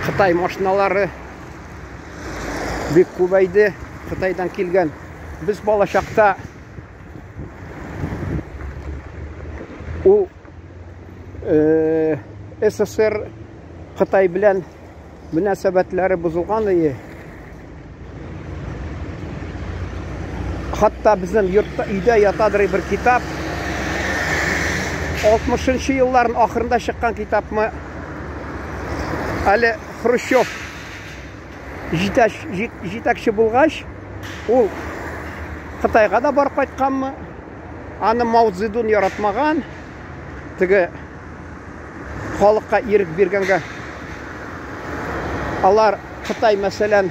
Кытай машиналары бик күбәйде. Кытайдан килгән. Без балачакта ул СССР Кытай белән мөнәсәбәтләре бозылган иде. Хатта безнең йортта, өйдә ятадыр бер китап. 60-нчы еллардың ахырында чыккан китапмы? Әле Хрущев җитәкче булгач, ул Кытайга да барып кайтканмы? Аны Мао Цзэдун яратмаган. Теге халыкка ирек биргәнгә алар Кытай, мәсәлән,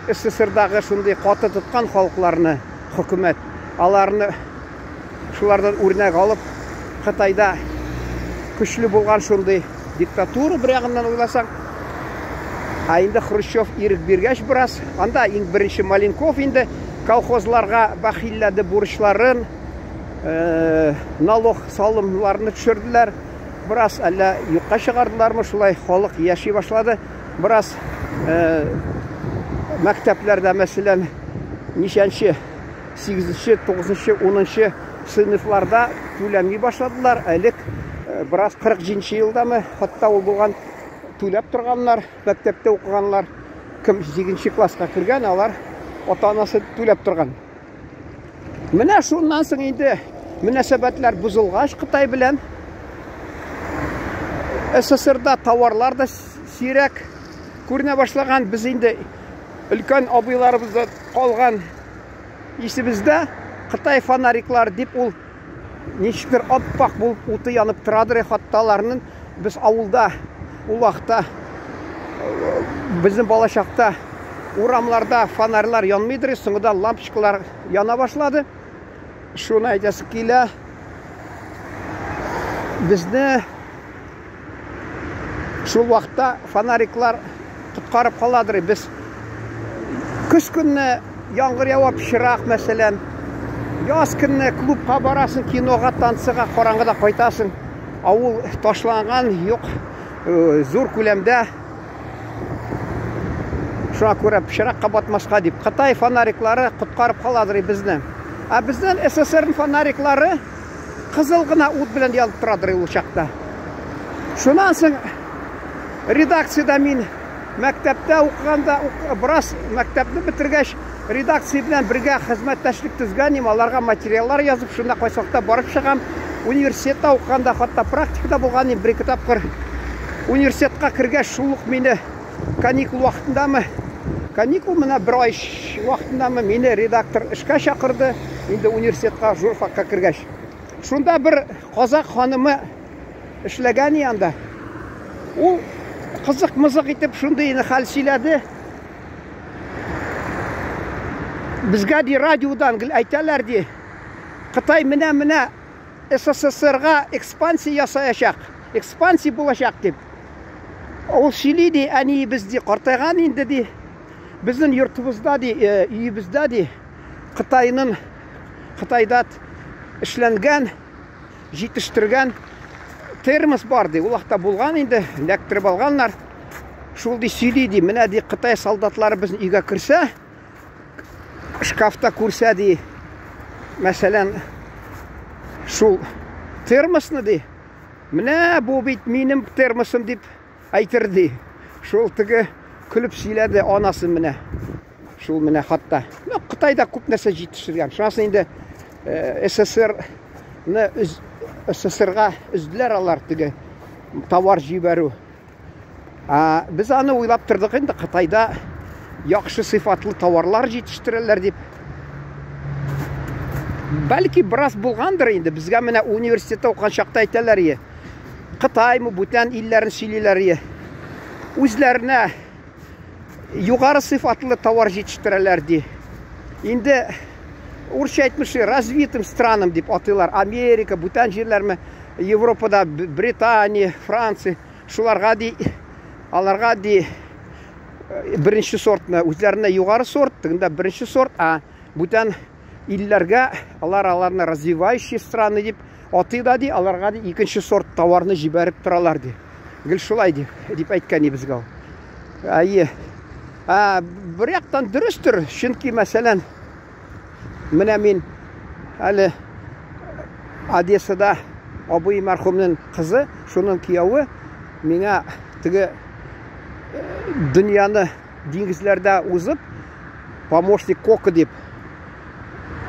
СССРдагы шундый каты тоткан халыкларны хөкүмәт, аларны шулардан үрнәк алып, Кытайда көчле булган шундый диктатура бер ягыннан уйласаң. Ә инде Хрущев ирек биргәч бераз, анда иң беренче Маленков инде колхозларга бәхилләде бурычларын, налог салымларны төшерделәр. Бераз әллә юкка чыгардылармы, шулай халык яши башлады. Бераз мәктәпләрдә, мәсәлән, ничәнче, 8-нче, 9-нчы, 10-нчы сыйныфларда түләми башладылар. Элек бераз 47 елдамы, хатта ул булган, түләп торганнар, мәктәптә укыганнар, кем 7 класска кергән, алар ата-анасы түләп торган. Менә шуннан соң инде мөнәсәбәтләр бозылгач Кытай белән СССРда товарлар да сирәк күренә башлаган. Без инде өлкән абыйларыбызда калган исебездә Кытай фонариклары дип ул ничектер аппак булып уты янып торадыр, хатта аларның без авылда ул вакытта безнең балачакта урамларда фонарьлар янмыйдыр, соңында лампочкалар яна башлады. Шуны әйтәсе килә. Безне шул вакытта фонариклар коткарып каладыр. Без көз көнне яңгыр ява, пычрак, мәсәлән. Яз көнне клубка барасың, кинога, танцыга, караңгыда кайтасың. Авыл ташланган, юк, зур күләмдә. Шуңа күрә пычракка батмаска дип Кытай фонариклары коткарып каладыр безне. Ә безнең СССР фонариклары кызыл гына ут белән янып торадыр ул чакта. Шуннан соң редакциядә мин мәктәптә укыганда, бераз мәктәпне бетергәч, редакция белән бергә хезмәттәшлек төзгән идем, аларга материаллар язып, шунда кайсы вакытта барып чыгам. Университетта укыганда хатта практикада булган идем бер-ике тапкыр. Университетка кергәч, шул ук мине каникул вакытындамы, каникул менә бер ай вакытындамы мине редактор эшкә чакырды, инде университетка журфакка кергәч. Шунда бер казак ханымы эшләгән анда. Ул кызык-мызык итеп шундый хәл сөйләде. Безгә ди радиодан гел әйтәләр ди. Кытай менә-менә СССРга экспансия ясаячак, экспансия булачак дип. Ул сөйли ди, әниебез ди, картайган инде ди. Безнең йортыбызда ди, өебездә ди, Кытайның Кытайда эшләнгән, җитештергән термос бар ди. Ул вакытта булган инде, эләктереп алганнар. Шул ди сөйли ди, менә ди Кытай солдатлары безнең өйгә керсә, шкафта күрсә ди, мәсәлән, шул термосны ди, менә бу бит минем термосым дип әйтер ди. Шул теге көлеп сөйләде анасы менә. Шул менә хатта. Ну, Кытайда күп нәрсә җитештергән. Шунысы инде СССРны СССРга өзделәр алар теге товар җибәрү. Ә, без аны уйлап тордык инде Кытайда яхшы сыйфатлы товарлар җитештерәләр дип. Бәлки бераз булгандыр инде. Безгә менә университетта укыган чакта әйтәләр ие. Кытаймы, бүтән илләрен сөйлиләр ие. Үзләренә югары сыйфатлы товар җитештерәләр ди. Инде урысча әйтмешли, развитым странам дип атыйлар. Америка, бүтән җирләрме, Европада, Британия, Франция, шуларга ди, аларга ди беренче сортны, үзләренә югары сорт, тегендә беренче сорт, а бүтән илләргә алар аларны развивающие страны дип атый да ди, аларга ди икенче сорт товарны җибәреп торалар ди. Гел шулай ди, дип әйткән безгә ул. Әйе. Ә, бер яктан дөрестер, чөнки, мәсәлән, менә мин әле Одессада абый мәрхүмнең кызы, шуның кияве миңа теге дөньяны диңгезләрдә узып, помощник кока дип,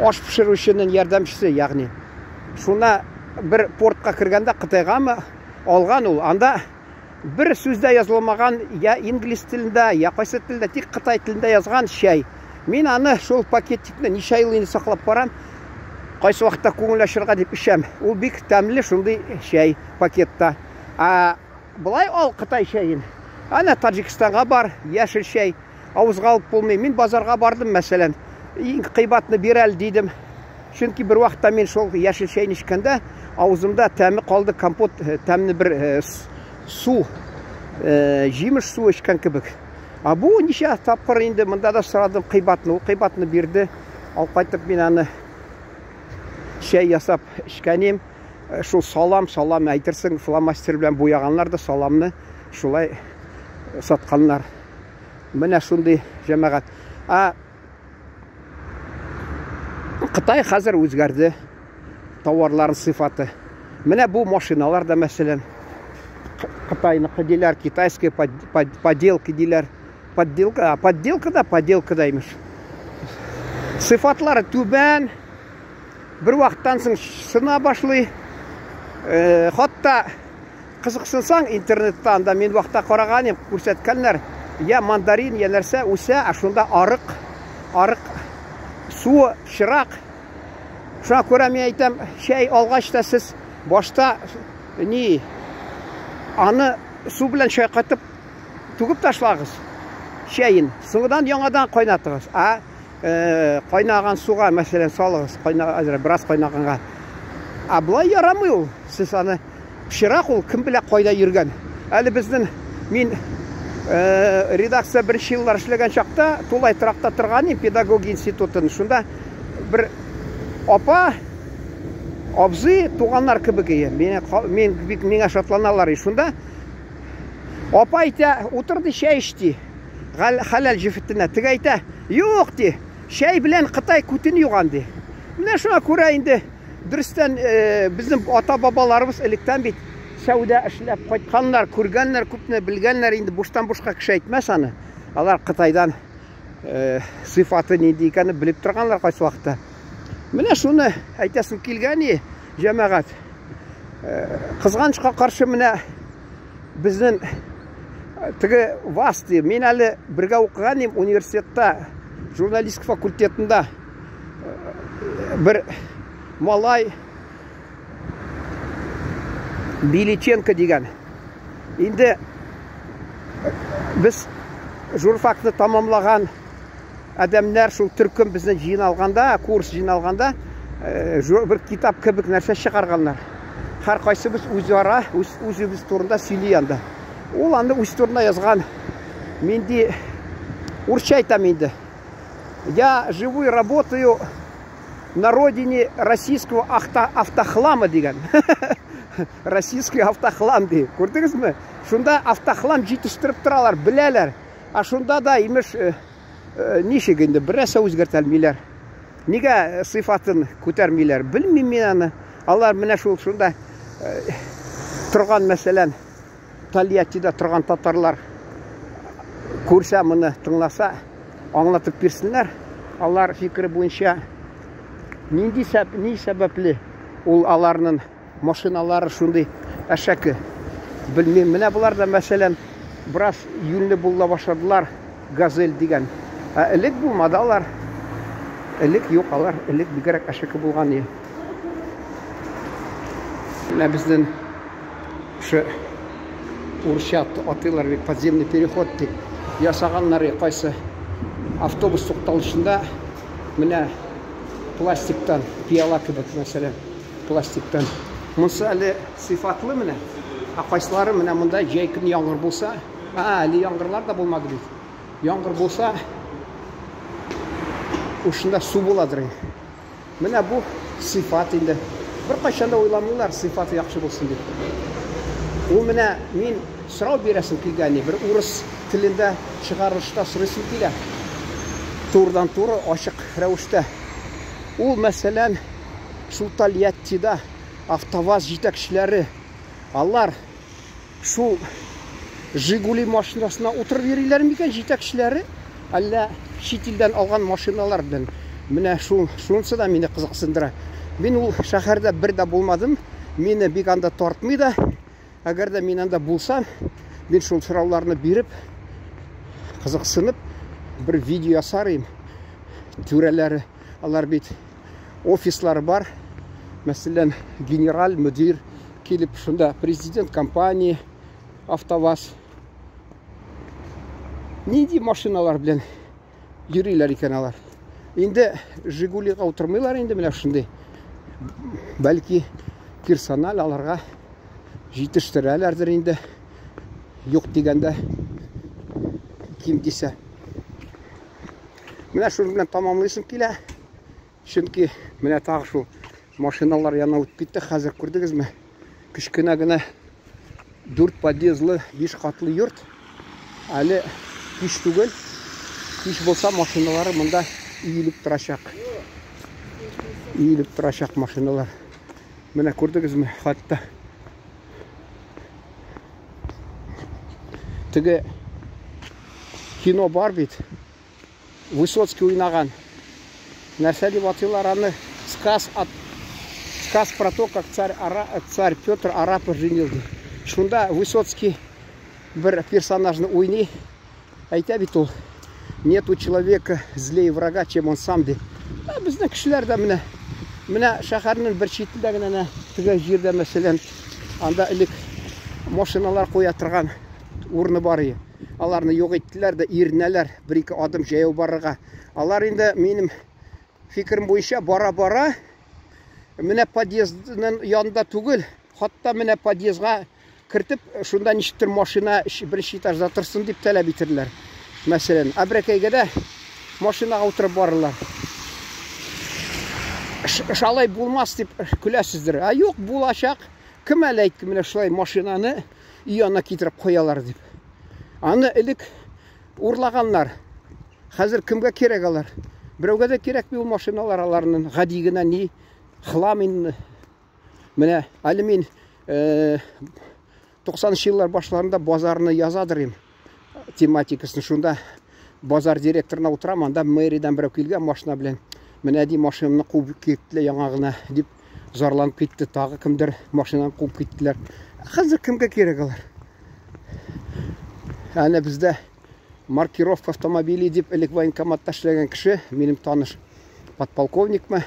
аш пешерүченең ярдәмчесе, ягъни. Шуна бер портка кергәндә Кытайгамы алган ул, анда бер сүз дә язылмаган, я инглиз телендә, я кайсы телдә, тик кытай телендә язган чәй. Мин аны шул пакетикны ничә ел инде саклап барам. Кайсы вакытта күңел ачырга дип эчәм. Ул бик тәмле шундый чәй пакетта. Ә болай ал кытай чәен. Әнә Таҗикстанга бар, яшел чәй. Авызга алып булмый. Мин базарга бардым, мәсәлән, иң кыйбатны бир әле дидем. Чөнки бер вакытта мин шул яшел чәйне эчкәндә авызымда тәме калды, компот э, тәмле бер э, су, э, җимеш суы эчкән кебек. А бу ничә тапкыр инде монда да сорадым кыйбатны, ул кыйбатны бирде. Алып кайтып мин аны чәй ясап эчкәнем. Шул салам, салам әйтерсең, фломастер белән буяганнар да саламны шулай сатканнар. Менә шундый җәмәгать. Ә Кытай хәзер үзгәрде. Товарларын сыйфаты. Менә бу машиналар да мәсәлән Кытайныкы диләр, китайская поделка диләр. Подделка, подделка да, поделка да имеш. Сыйфатлары түбән. Бер вакыттан соң сына башлый. Э, хатта кызыксынсаң интернетта анда мин вакытта караган идем, күрсәткәннәр. Я мандарин, я нәрсә үсә, ә шунда арык, арык суы пычрак. Шуңа күрә мин әйтәм, чәй алгач та сез башта ни аны су белән чайкатып түгеп ташлагыз чәен. Соңыдан яңадан кайнатыгыз. Ә кайнаган суга, мәсәлән, салыгыз, кайна, бераз кайнаганга. Ә болай ярамый ул. Сез аны пычрак ул, кем белә кайда йөргән. Әле безнең мин редакция беренче еллар эшләгән чакта тулай торакта торган идем, педагогия институтын. Шунда бер апа, абзый туганнар кебек ие. Мине мин бик миңа шатланалар. Шунда апа әйтә, утыр ди, чәй эч ди. Хәләл җефетенә. Теге әйтә, юк ди, чәй белән Кытай күтен юган ди. Менә шуңа күрә инде дөрестән безнең ата-бабаларыбыз электән бит сәүдә эшләп кайтканнар, күргәннәр, күпне белгәннәр, инде буштан бушка кеше әйтмәс аны. Алар Кытайдан сыйфаты нинди икәнен белеп торганнар кайсы вакытта. Менә шуны әйтәсем килгән, җәмәгать. Кызганычка каршы менә безнең теге ВАС ди, мин әле бергә укыган идем университетта, журналистика факультетында бер малай Биличенко дигән. Инде без журфакны тамамлаган адәмнәр шул төркем безне җыйналганда, курс җыйналганда, бер китап кебек нәрсә чыгарганнар. Һәр кайсыбыз үзара, үз үзебез турында сөйли анда. Ул аны үз турында язган. Мин ди, урысча әйтәм инде. Я живу и работаю на родине российского авто, автохлама дигән. Российский автохлам ди. Күрдегезме? Шунда автохлам җитештереп торалар, беләләр. Ә шунда да имеш ничек инде бер нәрсә үзгәртә алмыйлар. Нигә сыйфатын күтәрмиләр? Белмим мин аны. Алар менә шул шунда торган, мәсәлән, Тольяттида торган татарлар күрсә моны, тыңласа, аңлатып бирсеннәр. Алар фикере буенча нинди сәб, ни сәбәпле ул аларның машиналары шундый әшәке. Белмим. Менә болар да, мәсәлән, бераз юньле була башладылар, Газель дигән. Ә элек булмады алар. Элек юк алар, элек бигрәк әшәке булган иде. Менә безнең шы урысча атыйлар бит подземный переход дип ясаганнар кайсы автобус тукталышында менә пластиктан пиала кебек мәсәлән пластиктан. Монысы әле сыйфатлы менә. Ә кайсылары менә монда җәй көне яңгыр булса, а, әле яңгырлар да булмады бит. Яңгыр булса, ушында су буладыр. Менә бу сыйфат инде. Бер кайчан да уйламыйлар, сыйфаты яхшы булсын дип. Ул менә мин сорау бирәсем килгән, бер урыс телендә чыгарылышта сорыйсым килә. Турыдан-туры, ачык рәвештә. Ул, мәсәлән, шул Тольяттида АвтоВАЗ җитәкчеләре, алар шул Жигули машинасына утырып йөриләр микән җитәкчеләре, әллә чит илдән алган машиналар белән? Менә шул, шунысы да мине кызыксындыра. Мин ул шәһәрдә бер дә булмадым, мине бик анда тартмый да. Әгәр дә мин анда булсам, мин шул сорауларны биреп, кызыксынып, бер видео ясар идем. Түрәләре, алар бит офислары бар. Мәсәлән, генераль мөдир килеп шунда президент компании АвтоВАЗ. Нинди машиналар белән йөриләр икән алар? Инде Жигулига утырмыйлар инде менә шундый. Бәлки персональ аларга җитештерәләрдер инде. Юк дигәндә ким дисә. Менә шуның белән тамамлыйсым килә. Чөнки менә тагы шул машиналар янына үтеп китте. Хәзер күрдегезме? Кечкенә генә 4 подъездлы, 5 катлы йорт. Әле кич түгел. Кич булса машиналары монда иелеп торачак. Иелеп торачак машиналар. Менә күрдегезме? Хәтта теге кино бар бит. Высоцкий уйнаган. Нәрсә дип атыйлар аны? Сказ от Сказ про то, как царь, Ара, царь Петр Арапа женил. Шунда Высоцкий бер персонажны уйный. Әйтә бит ул, нет у человека злее врага, чем он сам, ди. Ә безнең кешеләр дә менә менә шәһәрнең бер читендә генә әнә теге җирдә, мәсәлән, анда элек машиналар куя торган урыны бар иде. Аларны юк иттеләр дә иренәләр бер-ике адым җәяү барырга. Алар инде минем фикерем буенча бара-бара менә подъездның янында түгел, хатта менә подъездга кертеп, шунда ничектер машина беренче этажда торсын дип таләп итерләр. Мәсәлән, Абрәкәйгә дә машинага утырып барырлар. Шалай булмас дип көләсездер. Ә юк, булачак. Кем әле әйтте менә шулай машинаны өй янына китереп куялар дип. Аны элек урлаганнар. Хәзер кемгә кирәк алар? Берәүгә дә кирәкми ул машиналар аларның. Гади генә ни хлам инде. Менә әле мин 90 еллар башларында базарны язадыр идем. Тематикасын шунда базар директорына утырам, анда мэридан берәү килгән машина белән. Менә ди машинамны куып киттеләр яңа гына дип зарланып китте. Тагы кемдер машинаны куып киттеләр. Хәзер кемгә кирәк алар? Әнә бездә маркировка автомобилей дип элек военкоматта эшләгән кеше, минем таныш подполковникмы,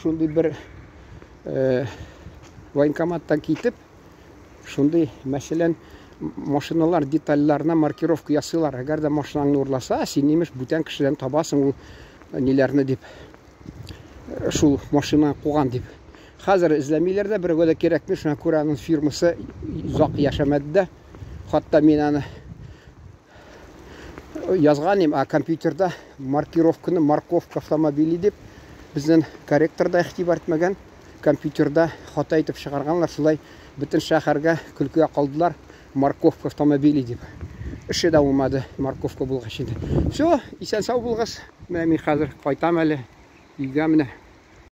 шундый бер военкоматтан китеп, шундый, мәсәлән, машиналар детальләренә маркировка ясыйлар. Әгәр дә машинаңны урласа, син имеш бүтән кешедән табасың ул ниләрне дип. Шул машина куган дип. Хәзер эзләмиләр дә, берәүгә дә кирәкми, шуңа күрә аның фирмасы озак яшәмәде дә. Хатта мин аны язган идем, а компьютерда маркировканы морковка автомобили дип безнең корректор да игътибар итмәгән. Компьютерда хата итеп чыгарганнар, шулай бөтен шәһәргә көлкегә калдылар морковка автомобили дип. Эше дә булмады морковка булгач инде. Все, исән сау булыгыз. Менә мин хәзер кайтам әле өйгә менә.